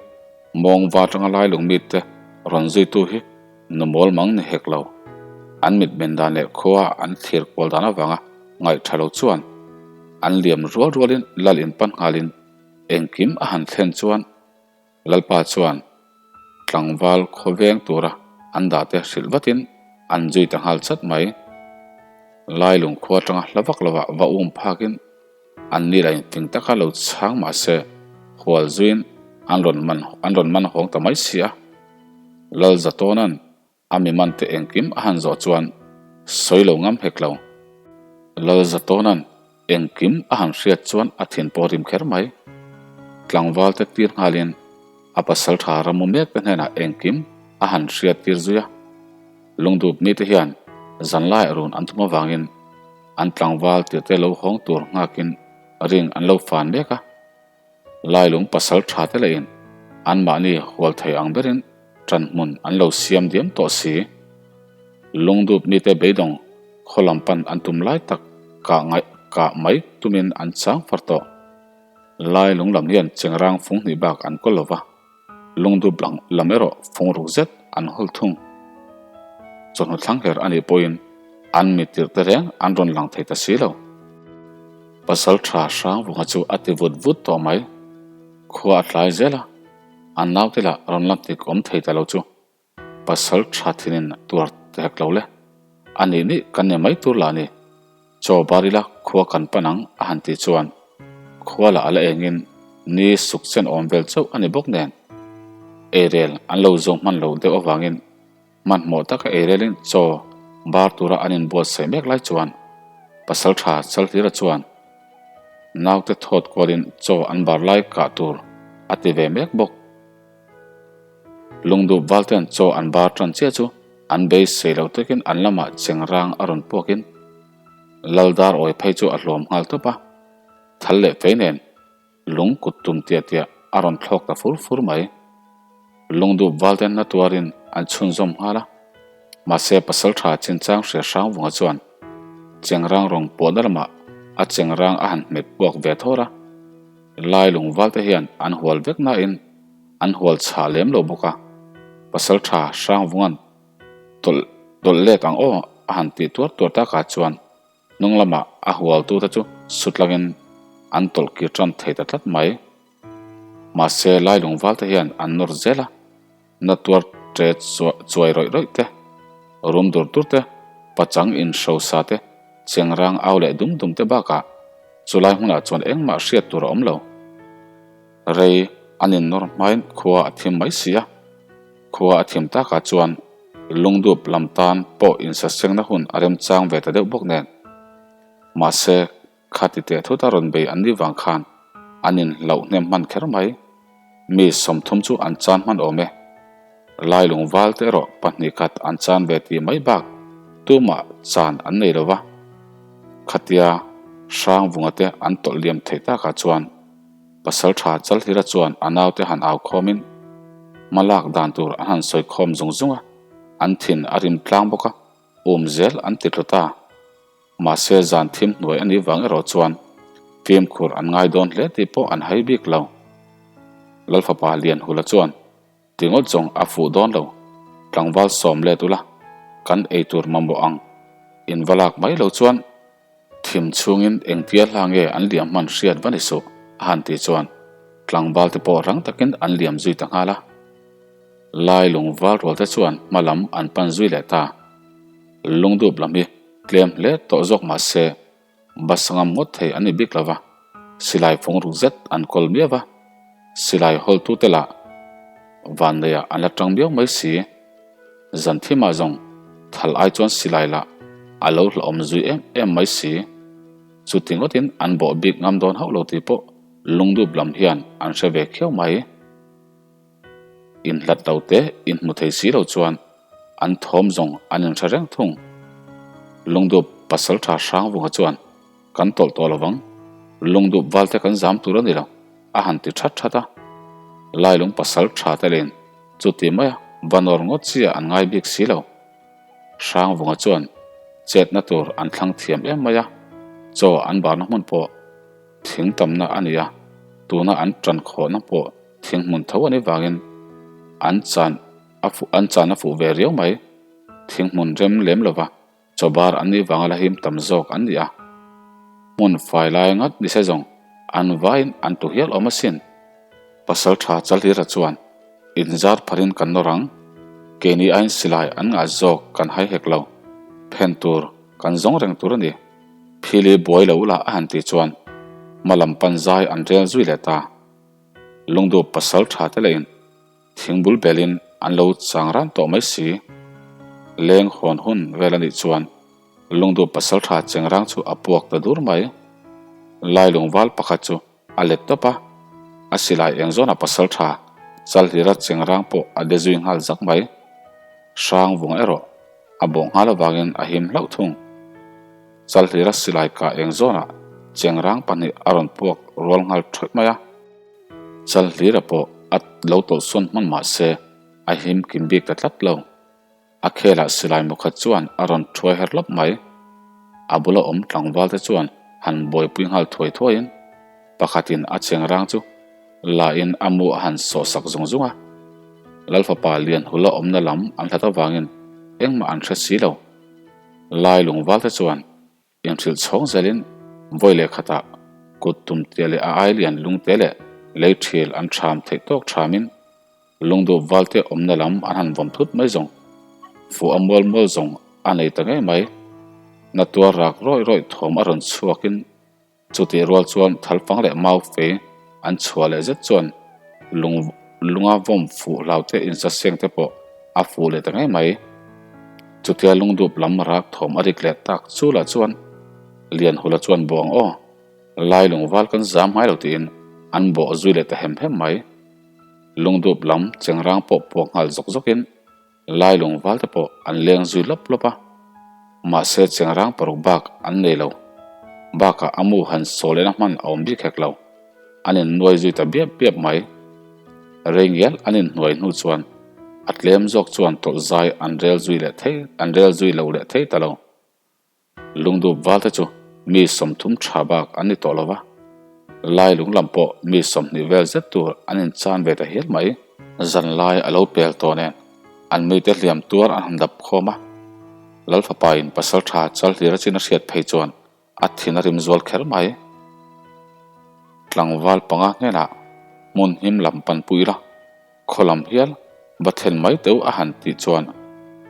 mawng va atanga Lailung mite rawn zuitu hi Nu mawl mang ni hek lo. An mitmen dan leh khua an thlir kual dan avanga ngaih tha lo chuan an liam rual rualin lal in pan nghalin engkim a han thlen chuan Lalpa chuan tlangval khawveng tura an dah te hrilh vatin an zui ta nghal chat mai. Lailung khua atanga hla vak lovah va um phakin An ni lain fing taka lo chhang mah se, hual zuiin an rawn man an rawn man hawng ta mai si a. Lal Zatawna'n a mi man te engkim a han zawh chuan sawi lo ngam hek lo. Lal Zatawna'n engkim a han hriat chuan a thin pawh rim kher mai. Tlangval te tir nghalin a pasal tha ramu mek te hnenah engkim a han hriat tir zui a. Lungdup mite hian zanlaiah run an tum avangin An tlangval tirte lo hawng tur nghakin ring an lo fan mek a, Lailung pasal tha te lehin anmahni hual thei ang berin ṭan hmun an lo siam diam tawh si. Lungdup mite beidawng khaw lam pan an tum lai tak kah ngaih kah mai tumin an chang far tawh. Lailung lam hian chengrang fung hnih bak an kawl lo va. Lungdup lam erawh fung ruk zet an hawl thung. Chawhnu thlang her a nih pawhin an mi tirh te reng an rawn lang thei ta si lo. Pasalṭha Hrangvunga chu a ti vut vut tawh mai. Khua a tlai zel a, an naute lah rawn lam tik awm thei ta lo chu Pasalṭha thinin tuar ta hek lo le. A nih nih kan ni mai tur lah ni. Chaw bar ila khua kan pan ang a han tih chuan khua lah a la engin ni suk chen awm vel chauh a ni bawk nen. Eirel an lo zawng hman lo deuh avangin Hmanhmawh taka eirelin chaw bar tura an inbuatsaih mek lai chuan Pasalṭha Chalhlira chuan naute thawt kualin chaw an bar lai kah tur a ti ve mek bawk. Lungdup valte'n chaw an bar ṭan chiah chu an beisei lo takin an lamah chengrang a rawn puakin Laldar awi phei chu a hlawm nghal tawp a, thal leh fei nen Lung kut tum tiah tiah a rawn thlawk ta fur fur mai. Lungdup valten na tuarin an chhunzawm nghal a. Mahse pasaltha chinchang hria Hrangvunga chuan Chengrang rawng puahna lamah a chengrang a han hmet puak ve thawr a. Lai lung valte hian an hual vek nain an hual chhah lem lo bawk a. Pasaltha Hrangvunga'n tawlh tawlh lek ang aw a han tih tuar tuar takah chuan Hnung lamah a hualtute chu sutlangin an tawlh kir tan thei ta tlat mai. Mahse, Lailung valte hian an nawr zel a, na tuar ṭe chuai rawih rawih te, rum dur dur te, pachang inhrosa te, chengrang au leh dum dum te bakah chulai hmunah chuan engmah hriat tur a awm lo. Rei an innawr hmain khua a thim mai si a, khua a thim takah chuan Lungdup lam tan pawh insasengna hun a remchang ve ta deuh bawk nen. Mahse, khati teh thut a rawn bei an nih vang khan an inhlauh hnem hman kher mai. Mi 30 chu an chan hman awm e. Lailung val te erawh pahnih khat an chan ve tih mai bak tumah chan an nei lo va. Khatia Hrangvunga te an tawlh liam theih takah chuan Pasalṭha Chalhlira chuan a naute han au khawmin hma lak dan tur an han sawi khawm zung zung a, an thin a rim tlang bawk a, um zel an ti tlu ta. Mahse zan thim hnuai a nih vang erawh chuan fimkhur an ngai dawn hle tih pawh an hai bik lo. Lalfapa Lianhula chuan Ti ngawt zawng a fuh dawn lo, tlangval sawm let ula, kan eitur mamawh ang in va lak mai lo chuan Thim chhungin engtia hla nge an liam hman hriat va ni suh a han tih chuan tlangval te pawh rang takin an liam zui ta nghal a. Lai lungval rual te chuan hma lam an pan zui leh ta. Lungdup lam hi tlem hle tawh zawk mah se bus ngam ngawt thei an ni bik lo va, silai fung ruk zet an kawl miau va, silai hawltu te lah vanneiah an la tang miau mai si. Zan thimah zawng thal ai chuan silai lah a lo hlauhawm zui em em mai si. Chuti ngawtin an bawh bik ngam dawn hauh lo tih pawh lungdup lam hian an hre ve khiau mai. Inhlat lo te inhmu thei si lo chuan an thawm zawng an inhre reng thung. Lungdup pasaltha Hrangvunga chuan kan tawlh tawh lovang, lungdup valte kan zam tur a ni lo a han ti that that a. Lailung pasaltha te lin Chuti maia va nawr ngawt chiah an ngai bik si lo. Hrangvunga chuan chetna tur an thlang thiam em mai a, chaw an barna hmun pawh thing tamna a ni a, tuna an tan khawhna pawh thing hmun tho a nih vangin an chan a fuh an chan a fuh ve riau mai. Thing hmun rem lem lova Chaw bar an nih vanga la him tam zawk an ni a, hmun fai lai ngat ni se zawng an vaiin an tu hial awm asin. Pasaltha Chalhlira chuan inzar pharin kan nawr ang, keini aiin silai an ngah zawk kan hai hek lo, phen tur kan zawng reng tur a ni, phili buai lo ula a han tih chuan hma lam pan zai an rel zui leh ta. Lungdup pasaltha te lehin Thing bul belin an lo chang ran tawh mai si. Leng hawn hun vel a nih chuan lungduh pasaltha chengrang chu a puak ta dur mai. Lailungval pakhat chu a let tawp a, a silai eng zawnah pasaltha Chalhlira chengrang pawh a de zui nghal zak mai. Hrangvunga erawh a bawh nghal avangin a him hlauh thung. Chalhlira silai kah eng zawnah chengrang pahnih a rawn puak rual nghal thawih mai a. Chalhlira pawh a lo tawlhsawn hman mah se a him kim bik ta tlat lo. A khelah silai mukhat chuan a rawn thuai her lawp mai. A bula awm tlangval te chuan han buaipui nghal thuai thuaiin pakhatin a chengrang chu la in a mu a han sawh sak zung zung a. Lalfapa Lianhula awmna lam an hlat avangin engmah an hre si lo. Lai lungval te chuan Inhrilh chhawng zelin vawi leh khatah Kut tum tia leh a ai lian lungte leh lei ṭhil an ṭham theih tawk ṭhamin lungdup valte awmna lam an han vawm thut mai zawng. Fuh a mual mual zawng a nei ta ngei mai. Na tuar rak rawih rawih thawm a rawn chhuakin chutih rual chuan thalfang leh mau fei an chhuah leh zet chuan lung lunga vawm fuh hlaute insaseng te pawh a fuh leh ta ngei mai. Chutia lungdup lam rak thawm a rik leh tak chu lah chuan Lianhula chuan bawh ang aw, lai lungval kan zam ngai lo tiin an bawh zui leh ta hem hem mai. Lungdup lam chengrang pawh puak nghal zawk zawkin lai lungval te pawh an leng zui lawp lawp a. Mahse chengrang paruk bak an nei lo. Bakah a mu han saw lehna hman a awm bik hek lo. An innuai zui ta biap biap mai. Rei ngial an inhnuai hnu chuan a tlem zawk chuan tawlh zai an rel zui leh thei an rel zui lo leh thei ta lo. Lungdup valte chu mi 30 tha bak an ni tawh lo va, lai lung lam pawh mi 20 vel zet tur an inchan ve ta hial mai. Zanlai a lo pel tawh nen an mite hliam tuar an han dap khawm a, Lalfapain pasal tha chal hlir a chin a hriat phei chuan a thin a rim zual kher mai. Tlangval panga hnenah hmun him lam panpui ila Khaw lam hial va thlen mai teuh a han tih chuan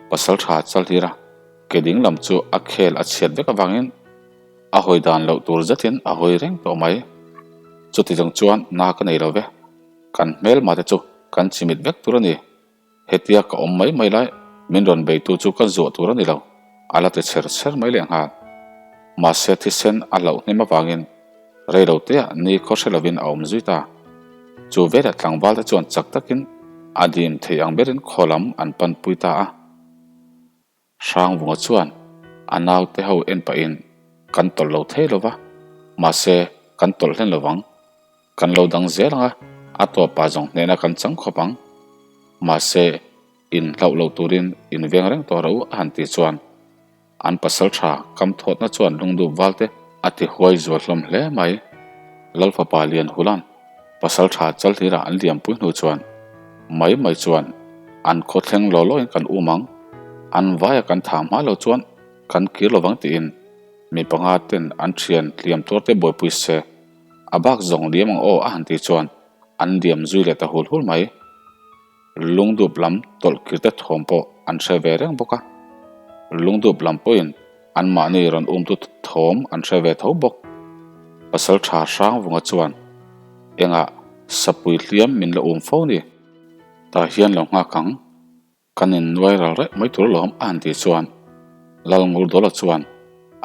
pasal tha Chalhira ke ding lam chu a khel a chhiat vek avangin a hawi dan loh tur zetin a hawi reng tawh mai. Chuti zawng chuan na ka nei lo ve, kan hmelma te chu kan chimit vek tur a ni. Hetia ka awm mai mai lai min rawn beitu chu ka zuah tur a ni lo, a la ti chher chher mai lehnghal. Mahse thisen a hlauh hnem avangin Rei lo teah ni khaw hre lovin a awm zui ta. Chu velah tlangval te chuan chak takin a dim thei ang berin khaw lam an panpui ta a. Hrangvunga chuan a naute ho en pahin kan tawlh lo thei lo va, mahse kan tawlh hlen lo vang. Kan lo dang zel ang a, a tawpah zawng hnehna kan chang khawp ang. Mahse inhlauh lo turin inveng reng tawh rawh u a han tih chuan An pasal tha kam thawtna chuan lungdup valte a ti huai zual hlawm hle mai. Lal fapa Lian Hulan pasal tha Chalhlira an liampui hnu chuan mai mai chuan an khaw thleng law lawin kan um ang, an vaia kan thah hma lo chuan kan kir lovang tiin mi panga ten an thian hliam tuarte buaipui se a bak zawng liam ang aw a han tih chuan an liam zui leh ta hul hul mai. Lungdup lam tawlh kirte thawm pawh an hre ve reng bawk a, lungdup lam pawhin anmahni rawn umtu thawm an hre ve tho bawk. Pasal tha Hrangvunga chuan engah sapui hliam min la um fo ni? Tah hian lo nghak ang, kan innuai ral reh mai tur alawm a han tih chuan Lalngurdawla chuan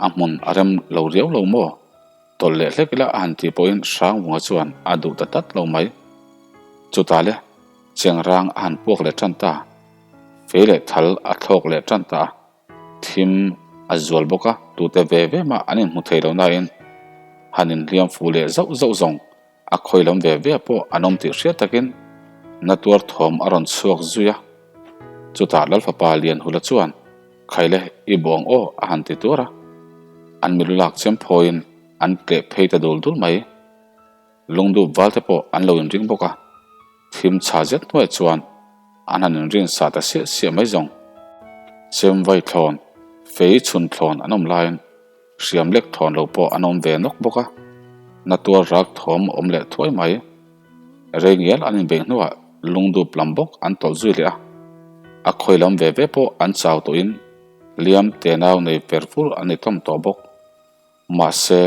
a hmun a rem lo riau lo maw? Tawlh leh hlek ila a han tih pawhin Hrangvunga chuan a duh ta tlat lo mai. Chutah le Chengrang a han puak leh tan ta. Fei leh thal a thlawk leh tan ta a, thim a zual bawk a, tute ve ve mah an inhmu thei lo nain han inhliam fuh leh zauh zauh zawng a khawi lam ve ve pawh an awm tih hriat takin natuar thawm a rawn chhuak zui a. Chutah Lalfapa Lianhula chuan Khaile i buang aw a han ti tuar a, an milu lak chem phawiin an tleh phei ta dul dul mai. Lungdup val te pawh an lo inring bawk a, thim chha zet hnuaiah chuan an han inrin sa ta siah siah mai zawng. Chem vai thlawn, fei chhun thlawn an awm laiin hriam lek thlawn lo pawh an awm ve nawk bawk a, natuar rak thawm a awm leh thuai mai. Rei ngial an inbeih hnuah lungdup lam bawk an tawlh zui leh a, a khawi lam ve ve pawh an chau tawhin hliam tenau nei fer fur an ni tlawm tawh bawk. Mahse,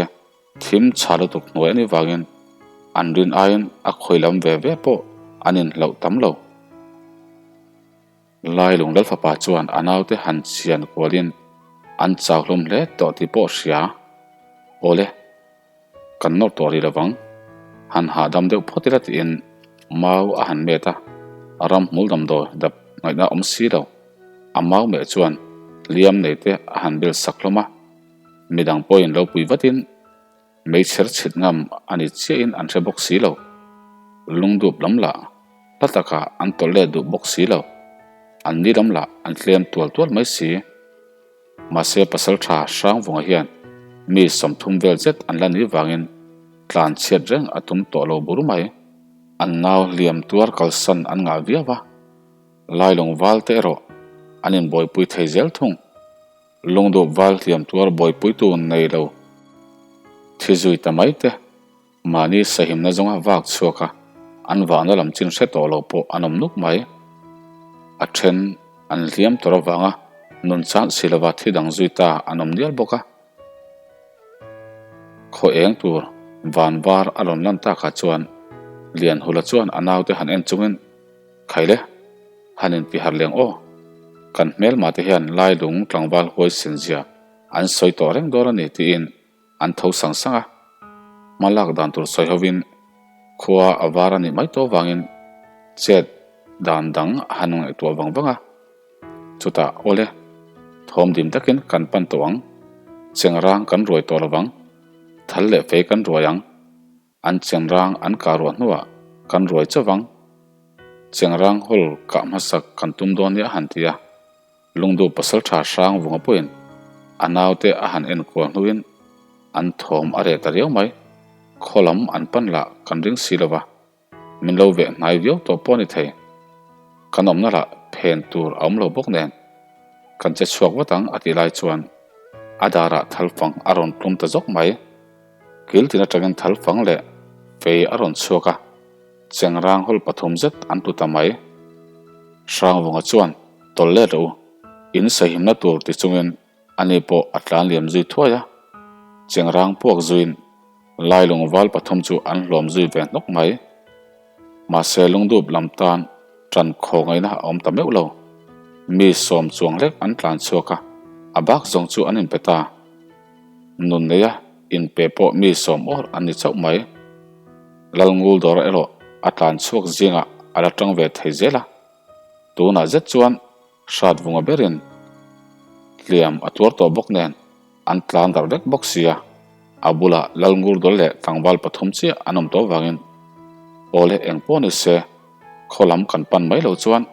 thim chha lutuk hnuai a nih vangin an rin aiin a khawi lam ve ve pawh an inhlauh tam lo. Lailung Lalfapa chuan a naute han chian kualin an chau hlawm hle tawh tih pawh a hria. Awle. Kan nawr tawh rih lovang, han hahdam deuh phawt ila tiin mau a han met a, ram hmul damdawi dap ngaihna awm si lo. A mau meh chuan hliam nei te a han bel sak hlawm a, midang pawhin lo pui vatin meichher chhit ngam a ni chiahin an hre bawk si lo. Lungdup lam lah hla takah an tawlh let duh bawk si lo, an ni lam lah an tlem tual tual mai si. Mahse pasal tha Hrangvunga hian mi 30 vel zet an la ni vangin tlan chhiat reng a tum tawh lo bur mai. An nau hliam tuar kalsan an ngah viau a, Lailung val te erawh an inbuaipui thei zel thung. Lungdup val hliam tuar buaipuitu nei lo thi zui ta mai te. Mahni sahimna zawnga vak chhuak a, an vahna lam chin hre tawh lo pawh an awm nuk mai. A then an hliam tawrh avanga nun chan si lova thi dang zui ta an awm nial bawk a. Khaw eng tur van var a rawn lan takah chuan Lianhula chuan a naute han en chungin, Khaile, han intiharh leng aw. Kan hmelmah te hian Lailung tlangval huaisen zia an sawi tawh reng dawn a ni tiin an tho sang sang a. Hma lak dan tur sawi hovin khua a var a nih mai tawh vangin chet dan dang a han ngaihtuah vang vang a. Chutah, Awle, thawm dim takin kan pan tawh ang. Chengrang kan ruai tawh lovang. Thal leh fei kan ruai ang. An chengrang an kah ruah hnuah kan ruai chauh ang. Chengrang hawl kah hmasak kan tum dawn nia a han ti a. Lungduh pasaltha hrang vunga pawhin a naute a han enkual hnuin an thawm a reh ta riau mai. Khaw lam an pan lah kan ring si lo va, min lo veh hnai viau tawh pawh a ni thei. Kan awmna lah phen tur a awm lo bawk nen kan che chhuak vat ang a tih lai chuan a darah thalfang a rawn tlum ta zawk mai. Kil tin atangin thalfang leh fei a rawn chhuak a. Chengrang hawl pathum zet an tlu ta mai. Hrangvunga chuan tawlh let rawh u, in sahimna tur ti chungin ani pawh a tlan liam zui thuai a. Chengrang puak zuiin Lailung val pathum chu an hlawm zui ve hnawk mai. Mahse lungdup lam tan ṭan khaw ngaihna a awm ta meuh lo. Mi sawm chuang hlek an tlan chhuak a, a bak zawng chu an inpe ta. Nun neia inpe pawh mi sawm awr an ni chauh mai. Lalngul dawr erawh a tlan chhuak zingah a la tang ve thei zel a, tunah zet chuan Hratvunga berin hliam a tuar tawh bawk nen an tlan darh vek bawk sia, a bulah Lalngur dawr leh tlangval pathum chiah an awm tawh vangin awle eng pawh ni se khaw lam kan pan mai loh chuan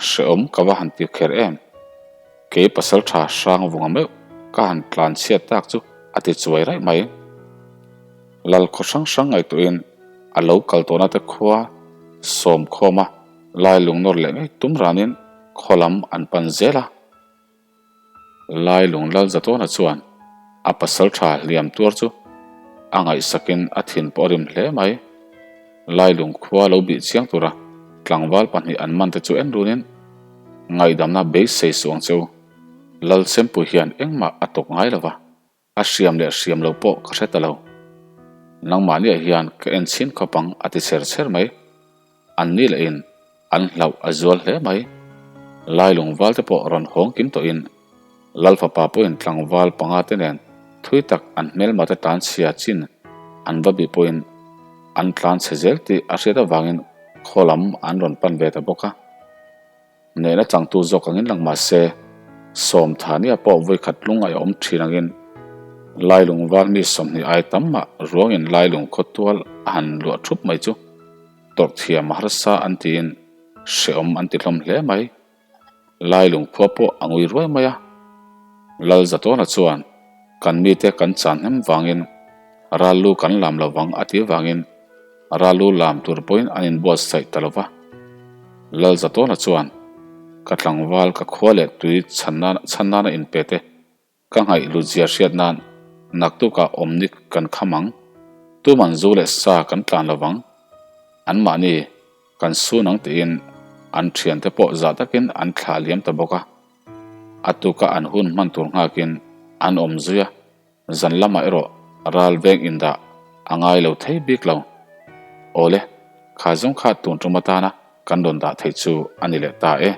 hrehawm ka va han ti kher em. Kei pasal tha hrang vunga meuh ka han tlan chhiat tak chu a ti chuai raih mai. Lal khaw hrang hrang ngaihtuahin a lo kal tawhna te khua sawm khawm a, lai lung nawr leh ngei tum ranin khaw lam an pan zel a. Lai lung lal Zatawna chuan a pasal tha hliam tuar chu a ngaihsakin a thin pawh a rim hle mai. Lai lung khua lo bih chiang tura tlangval pahnih an man te chu en runin ngaihdamna beisei suh ang che u. Lal Chempui hian engmah a tawk ngai lo va. A hriam leh hriam lo pawh ka hre ta lo. Nangmahniah hian ka en chhin khawp ang a ti chher chher mai. An ni lehin an hlauh a zual hle mai. Lailung val te pawh rawn hawng kim tawhin Lal fapa pawhin tlangval panga te nen thui tak an hmelma te tlan chhia chin an va bih pawhin an tlan chhe zel tih a hriat avangin khaw lam an rawn pan ve ta bawk a. Nehna changtu zawk angin lang mah se, Sawmthania pawh vawikhat lung a awm thin angin Lailung val mi 20 ai tam mah ruangin Lailung khawtual a han luah thup mai chu tawrh thiam a harsa an tiin hrehawm an ti hlawm hle mai. Lailung khua pawh a ngui ruai mai a. Lalzatawna chuan kan mite kan chan hnem vangin Rallu kan lam lo vang a ti vangin Rallu lam tur pawhin an inbuatsaih ta lo va. Lalzatawna chuan, Ka tlangval ka khua leh tui chhan nan chhan nana inpe te ka ngaih lutzia hriat nan naktukah awmnik kan kham ang. Tuman zu leh sa kan tlan lo vang. Anmahni kan sun ang tiin an thiante pawh zah takin an thlah liam ta bawk a. A tuka an hun hman tur nghakin an awm zui a. Zan lamah erawh ral veng indah a ngai lo thei bik lo. Awle, kha zawng kha tun tum atana kan rawn dah theih chu a ni leh ta e.